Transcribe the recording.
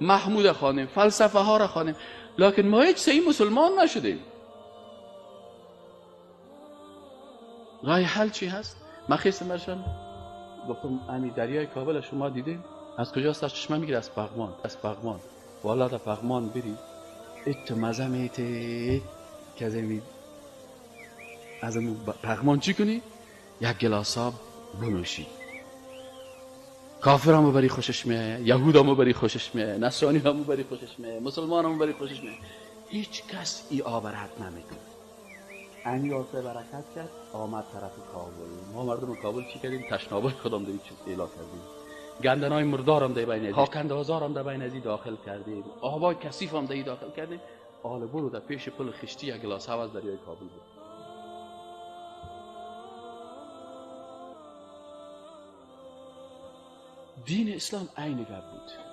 محمود خواندیم، فلسفه ها را خواندیم، لکن ما هیچ صحیح مسلمان نشدیم. راه حل چی هست؟ من خیستم برشان گفتم امی دریای کابل شما دیدین از کجا سرچشمه میگیره؟ از پغمان. از پغمان والا در پغمان بری ات مزه میته که از پغمان چی کنی؟ یک گلاس آب بنوشی. کافر هم بری خوشش میه، یهود هم بری خوشش میه، نصرانی هم بری خوشش میه، مسلمان هم بری خوشش میه. هیچ کس ای آب رد نمیکنه. انی آب برکت کرد آمد طرف کابل. ما مردم کابل چی کردیم؟ تشنابای خودم در چیز اعلا کردیم، گندنای مردارم در بین ازی، خاکندازارم در بین ازی داخل کردیم، آبای کثیف هم در داخل کردیم. آل برو در پیش پل خشتی یک گلاس آب از دریای کابل بود. دین اسلام عین گپ بود.